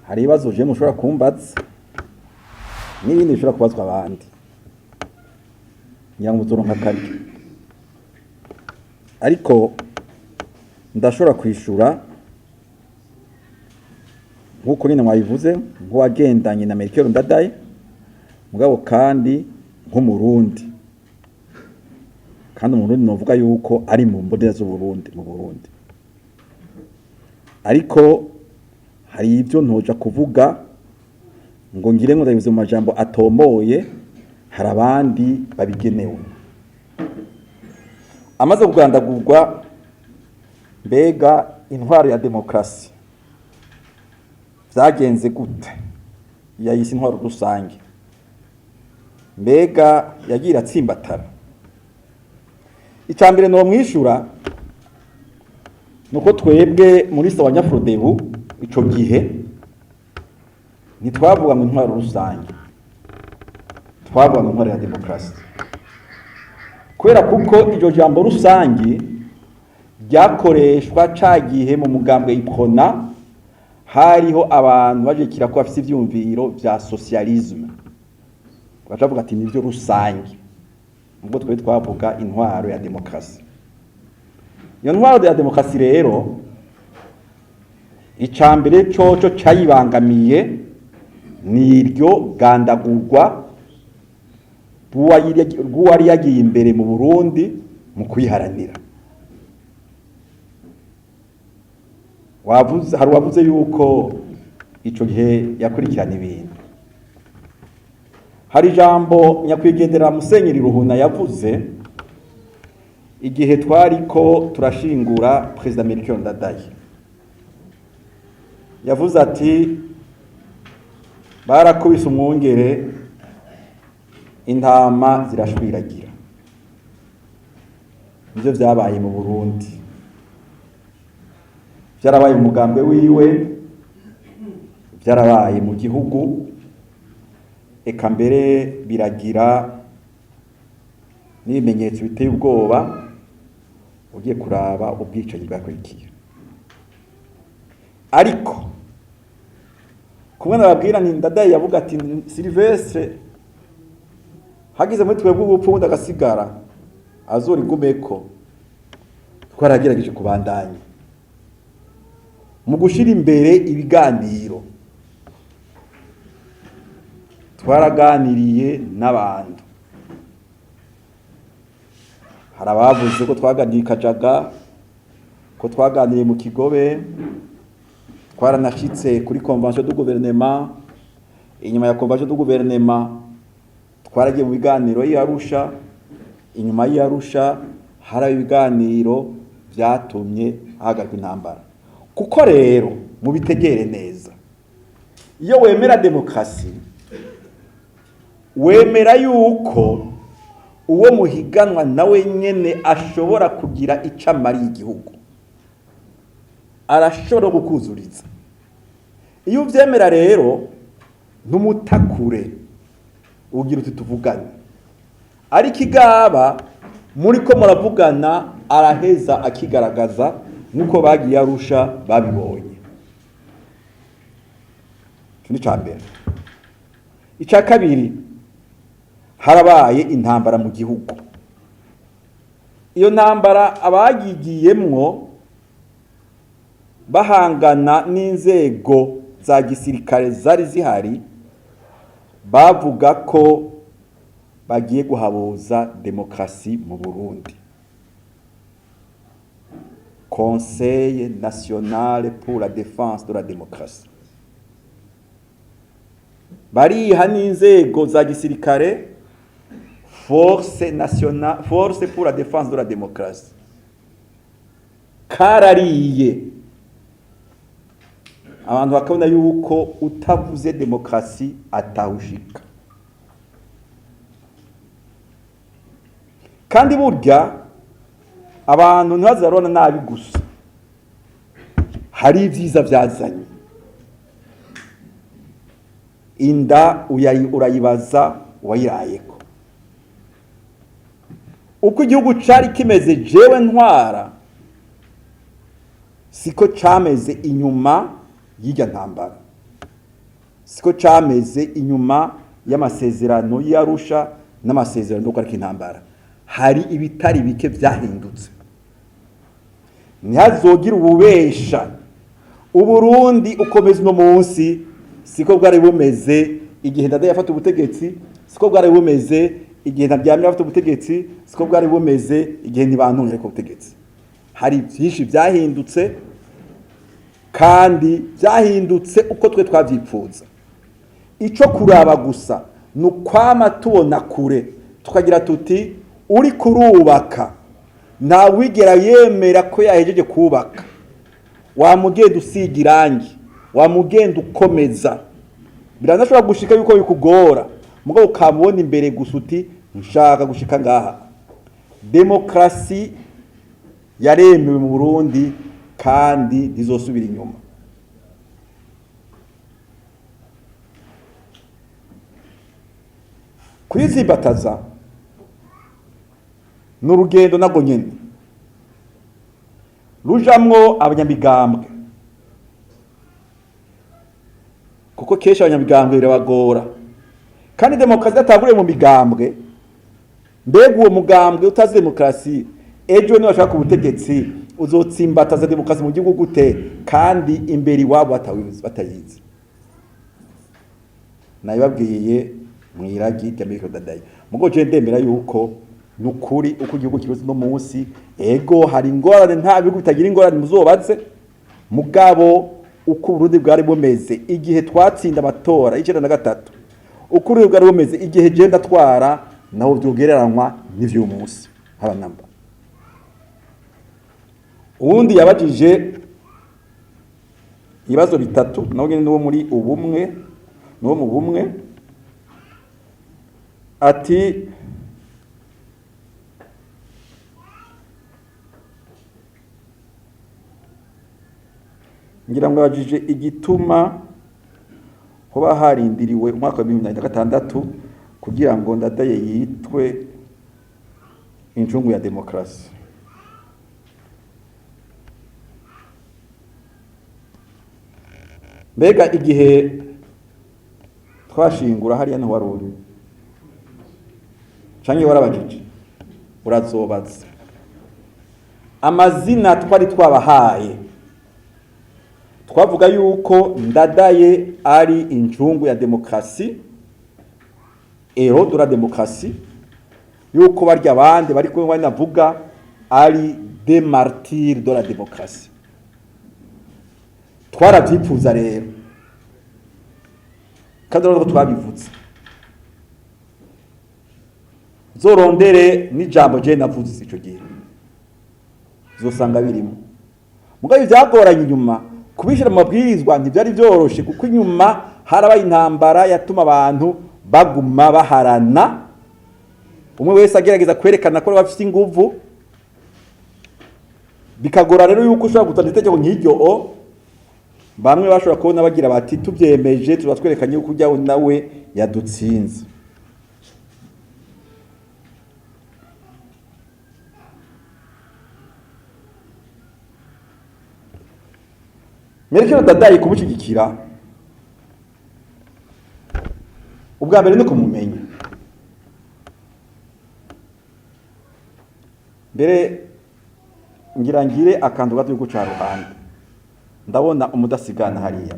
Hari ibibazo je mushobora kumbaza n'ibindi bishobora kubazwa abandi, ngira ngo muzoronka akaryo, ariko ndashobora kwishura nk'uko nyine mwabivuze, nk'uwagendanye na Melchior Ndadaye, mugabo kandi nk'Umurundi, kandi Umurundi novuga yuko ari mu mbonera z'Uburundi mu Burundi. Ariko hari ibyo ntoja kuvuga ngo ngire ngo ndabivuze mu majambo atomoye, hari abandi babigenewe. Amaze kugandagurwa, mbega intwaro ya demokarasi vyagenze gute? Yayise intwaro rusange, mbega yagiye iratsimbatara? Icya mbere nomwishura nuko twebwe muri Sawanya Frodebu ico gihe ntitwavuga ngo intwaro rusange, twavuga ngo intwaro ya demokarasi, kubera kuko iryo jambo rusange ryakoreshwa ca gihe mu mugambwe Uprona hariho abantu bajikira ko bafise ivyumviro vya socialisme, bacavuga ati nivyo rusange. Ubwo twebwe twavuga intwaro ya demokarasi. Iyo ntwaro ya demokarasi rero, ica mbere coco cayibangamiye ni iryo gandagurwa rw'uwari yagiye imbere mu Burundi mu kuyiharanira. Wavuze, hari uwavuze yuko ico gihe yakurikirana ibintu. Hari ijambo nyakwigendera Musenyeri Ruhuna yavuze igihe twariko turashingura Perezida Melchior Ndadaye. Yavuze ati barakubise umwungere, intama zirashwiragira. Nivyo vyabaye mu Burundi, vyarabaye mu mugambwe wiwe, vyarabaye mu gihugu, eka mbere biragira n'ibimenyetso biteye ubwoba ugiye kuraba ubwicanyi bwakurikiye. Ariko kumwe nababwira nti Ndadaye yavuga ati Sylvestre hagize muri twebwe ubupfu ubundi agasigara azorigumeko, twaragerageje kubandanya mu gushira imbere ibiganiro. Twaraganiriye n'abantu, hari abavuze ko twaganiriye Kajaga, ko twaganiriye mu Kigobe, twaranashitse kuri convention du gouvernement. Inyuma ya convention du gouvernement twaragiye mu biganiro y'Arusha. Inyuma y'Arusha hari ibiganiro vyatumye hahagarikwa intambara. Kuko rero mubitegere neza, iyo wemera demokarasi wemera yuko uwo muhiganwa nawe nyene ashobora kugira ico amariye igihugu, arashobora kukuzuriza. Iyo uvyemera rero ntumutakure, ugira uti tuvugane. Ariko igaba muriko muravugana araheza akigaragaza nk'uko bagiye Arusha babibonye. Ico ni ica mbere. Ica kabiri, harabaye intambara mu gihugu. Iyo ntambara abagigiyemwo bahangana n'inzego za gisirikare zari zihari, bavuga ko bagiye guhabuza demokarasi mu Burundi. Conseil national pour la défense de la démocratie, bariha n'inzego za gisirikare, force nationale, force pour la défense de la démocratie. Karariye abantu bakabona yuko utavuze demokarasi atawushika. Kandi burya abantu ntibazarona nabi gusa, hari ibyiza byazanye. Inda urayibaza uwayirayeko. Uko igihugu cari kimeze jewe ntwara siko cameze inyuma y'irya ntambara. Siko cameze inyuma y'amasezerano y'Arusha n'amasezerano yo guhagarika intambara. Hari ibitari bike vyahindutse. Ntihazogira ububesha. Uburundi ukomeza uno munsi siko bwari bumeze igihe Ndadaye yafata ubutegetsi, siko bwari bumeze igihe Ntaryamira yafata ubutegetsi, siko bwari bumeze igihe Ntibantunganya ku butegetsi. Hari byinshi byahindutse, kandi byahindutse uko twe twavyipfuza. Ico kuraba gusa ni ukwama tubona kure, tukagira tuti uri kurubaka ntawigera yemera ko yahejeje kubaka. Wamugenda usiga irangi, wamugenda ukomeza, biranashobora gushika yuko bikugora, mugabo ukamubona imbere gusa uti nshaka gushika ngaha. Demokrasi yaremewe mu Burundi kandi ntizosubira inyuma. Kuyizimbataza ni urugendo narwo nyene rujamwo abanyamigambwe, kuko kenshi abanyamigambwe birabagora, kandi demokarasi idatanguriye mu migambwe. Mbega uwo mugambwe utazi demokarasi, ejo niba washaka ubutegetsi uzotsimbataza demokarasi mu gihugu gute, kandi imbere iwabo batayizi? Nabibabwiye mw'iragi rya Melchior Ndadaye. Mugo je ndemera yuko nukuri uko igihugu kimeze no munsi, ego hari ingorane, nta bihugu bitagira ingorane, muzobaze. Mugabo uko Burundi bwari bumeze igihe twatsinda amatora y'93, uko Burundi bwari bumeze igihe je ndatwara, naho vyogereranywa n'ivy'uyu munsi haba namba. Uwundi yabajije ibibazo bitatu, nawe nyene n'uwo muri ubumwe, n'uwo mu bumwe, ati ngira ngo yabajije igituma hoba harindiriwe umwaka wa 2006 kugira ngo Ndadaye yitwe incungu ya demokarasi. Mbega igihe twashingura hariya ntiwari uri, canke warabajije? Urazobaza. Amazina twari twabahaye, twavuga yuko Ndadaye ari incungu ya demokarasi, héros de la démocratie, yuko barya abandi bari kumwe navuga ari des martyrs de la démocratie. Twaravyipfuza rero, kandi urabona ko twabivutse. Zorondere n'ijambo je navuze ico gihe, uzosanga birimo. Mugabo ivyagoranye inyuma kubishira mu mabwirizwa ntivyari vyoroshe, kuko inyuma harabaye intambara yatuma abantu baguma baharana, umwe wese agerageza kwerekana ko bafite inguvu. Bikagora rero yuko ushobora gutanga itegeko nk'iryo, o bamwe bashobora kubona bagira bati tubyemeje tuba twerekanye yuko ujyaho nawe yadutsinze. Melchior Ndadaye kumushyigikira ubwa mbere ni kumumenya. Mbere ngira ngire akantu gato yuko ca ruhande, ndabona umudasigana hariya.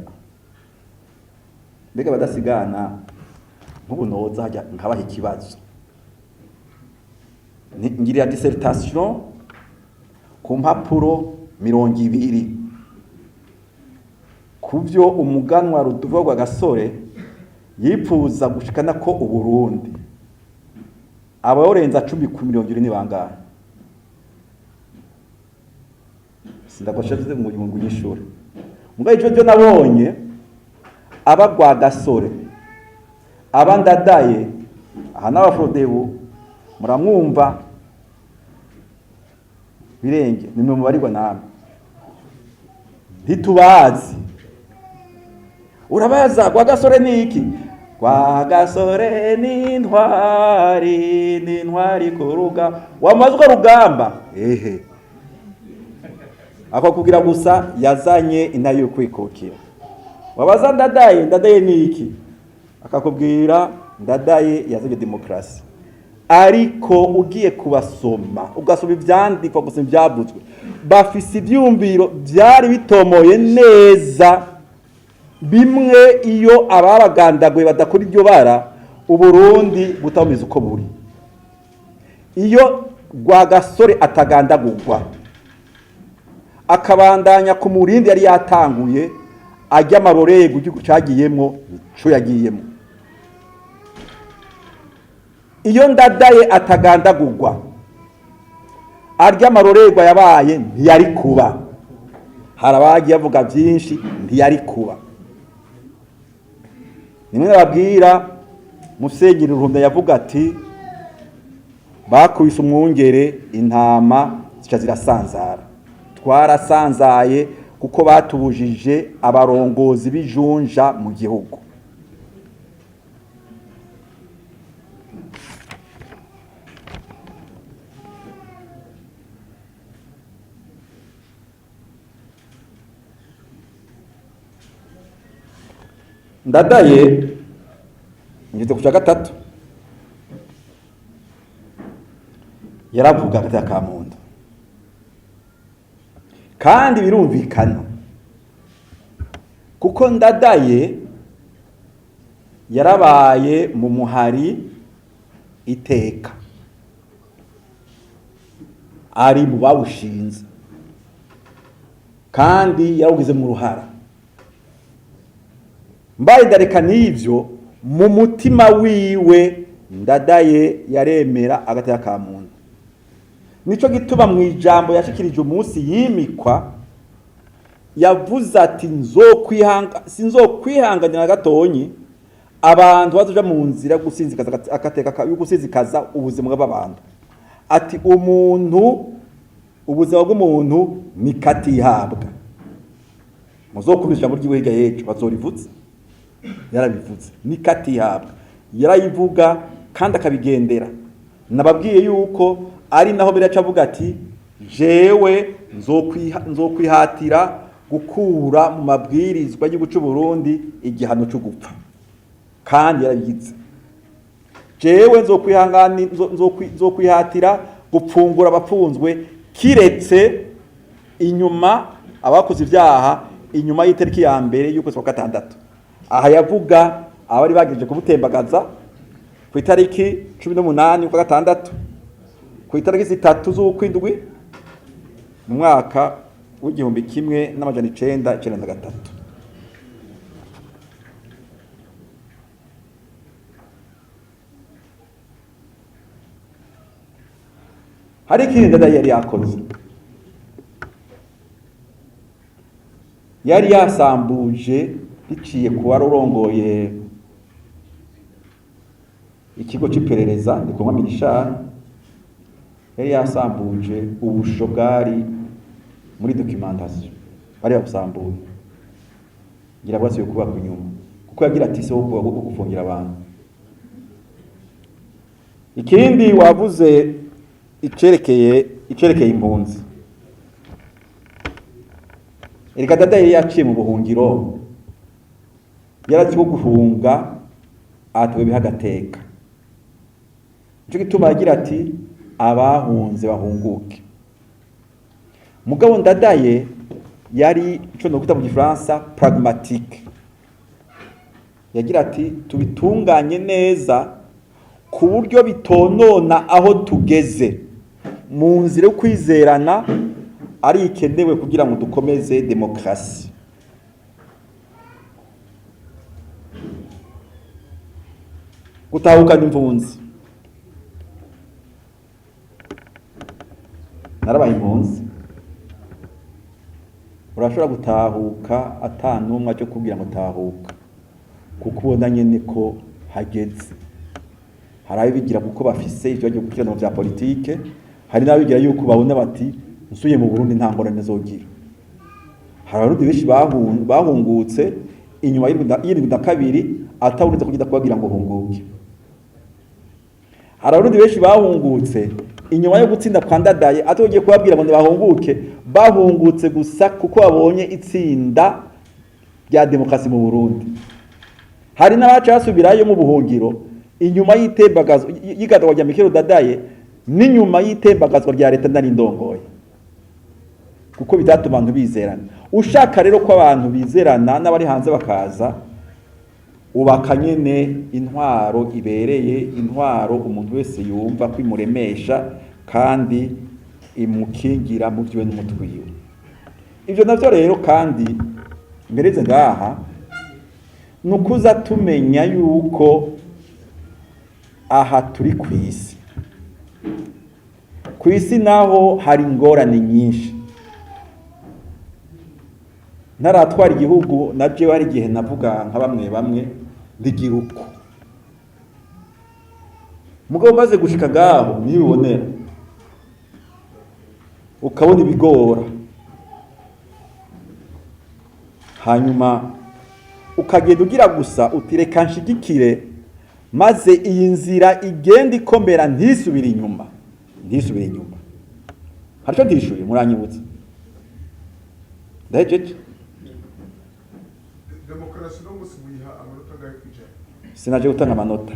Mbega abadasigana nk'ubu noza hajya nkabaha ikibazo, ngirira dissertation ku mpapuro 20 kuvyo umuganwa Rudoviko Rwagasore yipfuza gushikana ko Uburundi, abayorenza 10 ku 20 ni bangahe? Sindagwashavuze ngo ngo nyishure. Mugabo ico byo nabonye, aba Rwagasore, aba Ndadaye, aha n'abafrodebu muramwumva birenge, nimwe mubarirwa namwe, ntitubazi. Urabaza Rwagasore ni iki? Rwagasore ni intwari, ni intwari ku rugamba. Wamaze urwo rugamba ehe, akakubwira gusa yazanye intare yo kwikukira. Wabaza Ndadaye, Ndadaye ni iki? Akakubwira Ndadaye yazanye demokarasi. Ariko ugiye kubasoma, ugasoma ivyandikwa, ugasoma ivyavuzwe, bafise ivyumviro vyari bitomoye neza. Bimwe iyo ababagandaguye badakora iryo bara, Uburundi butameze uko buri. Iyo Rwagasore atagandagurwa akabandanya ku murindi yari yatanguye, ajya amarorego igihugu cagiyemwo nico yagiyemo. Iyo Ndadaye atagandagurwa, arya amarorerwa yabaye ntiyari kuba. Hari abagiye bavuga byinshi, ntiyari kuba. Nimwe nababwira Musenyeri Ruhumya yavuga ati bakubise umwungere intama zica zirasanzara. Twarasanzaye kuko batubujije abarongozi b'ijunja mu gihugu. Ndadaye, ngeze ku cya gatatu, yaravuga agateka ka muntu, kandi birumvikana kuko Ndadaye yarabaye mu muhari Iteka, ari mu bawushinze kandi yarawugize mu ruhara. Mbaye ndareka n'ivyo, mu mutima wiwe Ndadaye yaremera agateka ka muntu. Nico gituma mu ijambo yashikirije umunsi yimikwa yavuze ati nzokwihanga, sinzokwihanganira gatonyi abantu bazoja mu nzira yo gusinzikaza agateka, yo gusinzikaza ubuzima bw'abantu. Ati umuntu, ubuzima bw'umuntu ni katihabwa. Muzokumva ijambo ryiwe hirya y'ejo bazorivutse, yarabivuze, ni katihabwa, yarayivuga kandi akabigendera. Nababwiye yuko ari naho biraca avuga ati jewe nzokwihatira gukura mu mabwirizwa y'igihugu c'u Burundi igihano cyo gupfa, kandi yarabigize. Jewe nzokwihatira gupfungura abapfunzwe, kiretse inyuma abakoze ibyaha inyuma y'itariki ya mbere y'ukwezi kwa gatandatu. Aha yavuga abari bagejeje kumutembagaza ku itariki 18 y'ukwa gatandatu, ku itariki 3 z'ukwindwi mu mwaka w'1993. Hari ikindi Ndadaye yari yakoze, yari yasambuje biciye ku wari urongoye ikigo c'iperereza Ndikumwe Mirishari, yari yasambuje ubusho bwari muri documentation, bari babusambuye ngira bwasubiye kubakwa inyuma, kuko yagira ati se wo gufungira abantu. Ikindi wavuze icerekeye impunzi, erega Ndadaye yari yaciye mu buhungiro, yarazi ko guhunga atowe bihagateka. Nico gituma yagira ati abahunze bahunguke. Mugabo Ndadaye yari ico nokwita mu gifaransa pragmatique, yagira ati tubitunganye neza ku buryo bitonona aho tugeze mu nzira yo kwizerana ari ikenewe kugira ngo dukomeze demokarasi. Gutahukana impunzi, narabaye impunzi, urashobora gutahuka ata n'umwe aje kubwira ngo tahuka, kuko ubona nyene ko hageze. Hari abibigira kuko bafise ivyo bagiye gukurikirana vya politike, hari n'abigira yuko babona bati nsuye mu Burundi nta ngorane nzogira. Hari abarundi benshi bahungutse inyuma y'72 atawurinze kugenda kubabwira ngo hunguke. Hari abarundi benshi bahungutse inyuma yo gutsinda kwa Ndadaye atawugiye kubabwira ngo bahunguke, bahungutse gusa kuko babonye itsinda Bya demokarasi mu Burundi, hari n'abaca basubirayo mu buhungiro inyuma y'itembagazwa y'igadagwa rya Mikelo Dadaye n'inyuma y'itembagazwa rya leta nari ndongoye, kuko bitatuma abantu bizerana. Ushaka rero ko abantu bizerana n'abari hanze bakaza, ubaka nyene intwaro ibereye, intwaro umuntu wese yumva ko imuremesha kandi imukingira mu vyiwe n'umutwe wiwe. Ivyo navyo rero, kandi mpereze ngaha, ni ukuza tumenya yuko aha turi kw'isi. Kw'isi naho hari ingorane nyinshi. Ntaratwara igihugu na jewe, hari igihe navuga nka bamwe bamwe ndigira uko, mugabo maze gushika ngaho nibibonera, ukabona ibigora, hanyuma ukagenda ugira gusa uti: "Reka nshigikire maze iyi nzira igenda ikomera, ntisubire inyuma, ntisubire inyuma." Hari ico ntishuye? Muranyibutsa, ndahejeje. Demokarasi no musi muyiha amanota angahe kw'ijana? Sinaje gutanga amanota.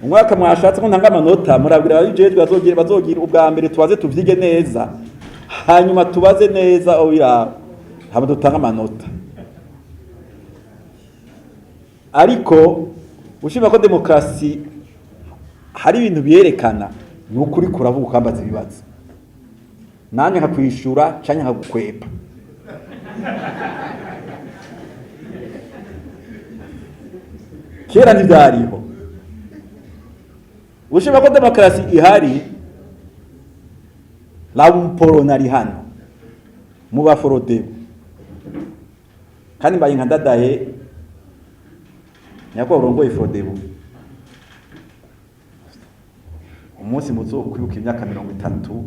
Umwaka mwashatse ko ntanga amanota, murabwira ababijejwe bazogira ubwa mbere, tubaze tuvyige neza, hanyuma tubaze neza aho biraba, hama dutange amanota. Ariko ushima ko demokarasi hari ibintu byerekana, ni ukuri kuravuga ukambaza ibibazo, nanjye nkakwishura canke nkagukwepa. Kera ntivyariho. Ushima ko demokarasi ihari, laba umuporona ari hano mu baforodebo, kandi mbaye nka Ndadaye, nyakubahwa urongoye Frodebu, umunsi muzokwibuka imyaka 30,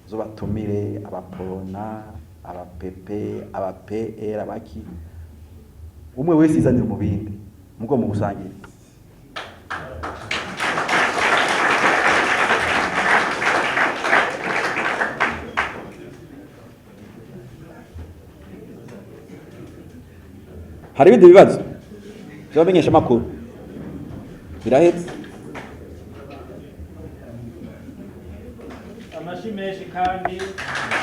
uzobatumire abaporona, abapepe, aba PL, abaki, umwe wese izanira umubindi mugo mu gusangira. Hari ibindi bibazo by'abamenyesha amakuru? Birahetse. Amashi menshi kandi.